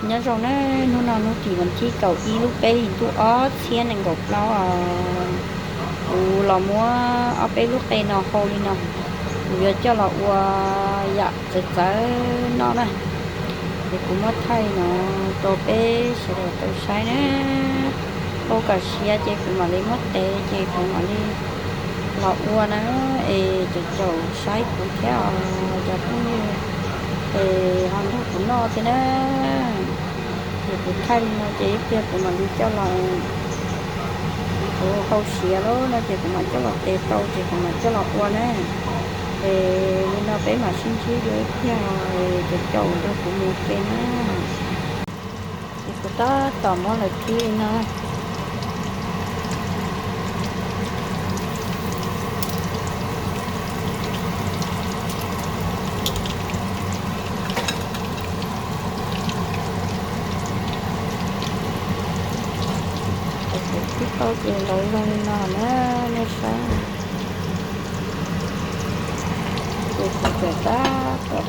Nyob zoo na, hnub no hnub tim vas thib kaum ib lub peb hlis ntuj ob txhiab nees nkaum plaub os. Kuv los muab ob peb lub qe no hau li no, kuv yuav coj los ua yam txawv txawv noj na. Ces kuv muab thaij no rau peb sawv daws tau saib na. Hau kom siav ces kuv mam li muab tev ces kuv mam li los ua na, es caum caum saib kuv thiab os cov phooj ywg, es ho nrog kuv noj thiab na. Ces kuv thaij li no ces ib pliag kuv mam li coj los, kuv hau siav lawm no ces kuv mam coj los tev tau ces kuv mam coj los ua na. Es li no peb mam sib ntsib dua ib pliag, caum caum nrog kuv mus ua ke na. Ces kuv tab tom muab lawv kib li no. Kuv kib tau ces lawv zoo li no na, nej saib. Ces kuv tseem tab tom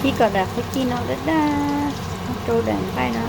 Kib kom daim qhwv kib no daj daj rau daim nqaij no.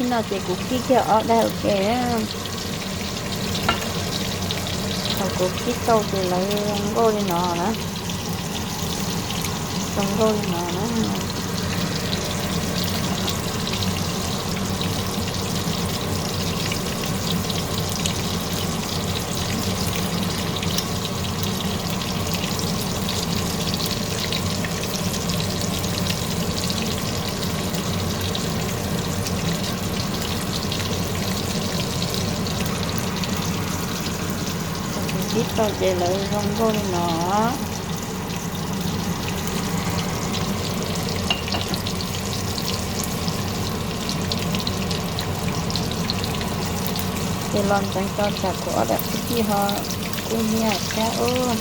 Tib no ces kuv kib kiag ob daim ua ke. Thaum kuv kib tau ces lawv zoo nkauj li no na. Zoo nkauj li no na. Thaum kuv kib tau ces lawv zoo nkauj li no. Ces los ntxeev tso tsam kuv ob daim qhwv kib ho kub hnyiab thiab ub.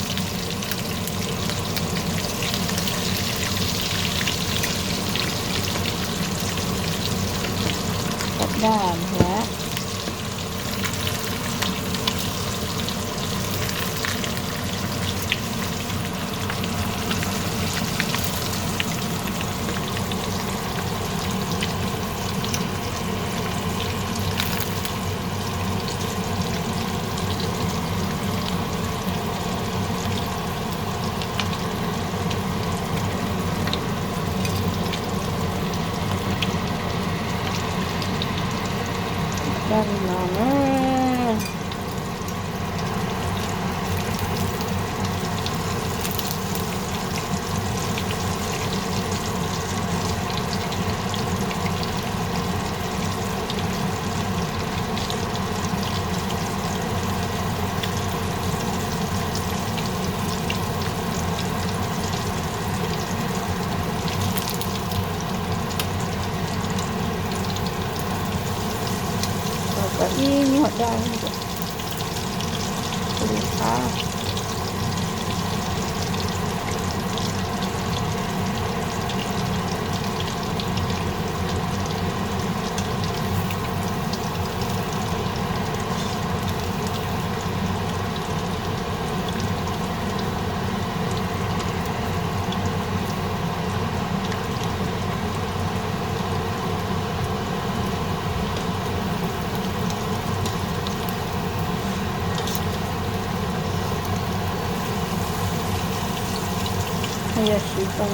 Daj daj thiab. Daj li no na. Kom ib nyuag daj li qab. Ces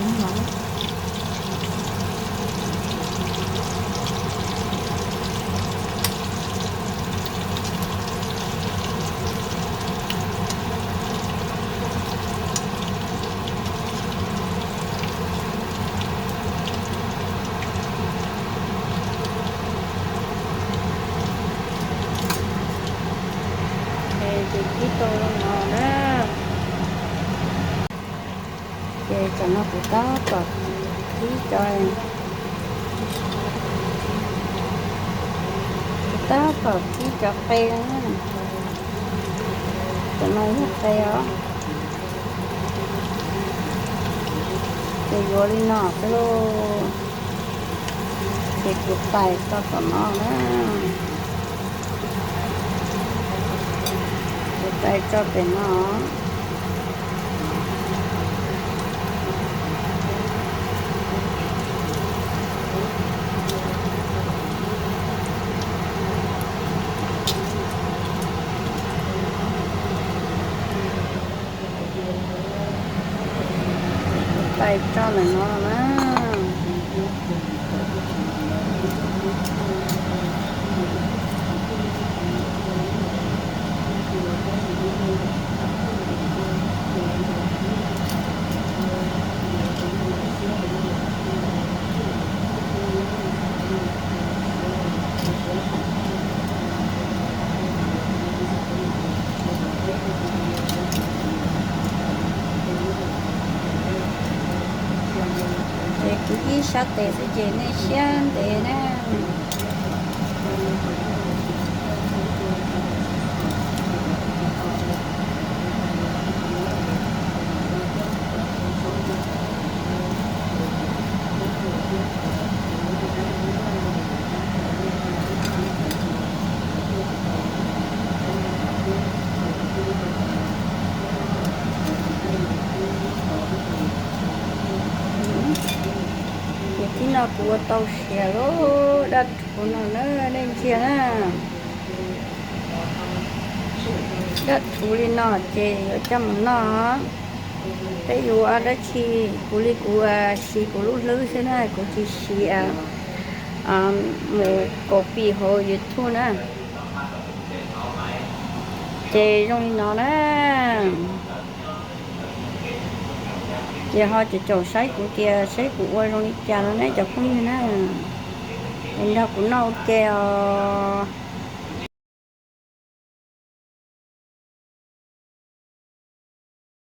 kib tau no na. Ces tam no kuv tab tom kib cov, kuv tab tom kib cov qe na. Tam no yog qe os. Ces yuav li no xwb lauj. Ces kuv tais tso tom no na. Kuv tais tso pem no. Tais tso ntawm no na. Ces kuv ib sab tes xwb ces nej siab ntev na. Ces tib no kuv ua tau siav lub dab rhuv no na, nej ntsia na. Dab rhuv li no ces yuav coj mus noj. Peb yuav ua dab tsi, kuv li kuv siv kuv lub hlwb xwb na, kuv tsis siv mus copy hauv YouTube na. Ces zoo li no na. Ces ho caum caum saib kuv tias saib kuv ua zoo li cas no ne cov phooj ywg na. Es nrog kuv noj ua ke os.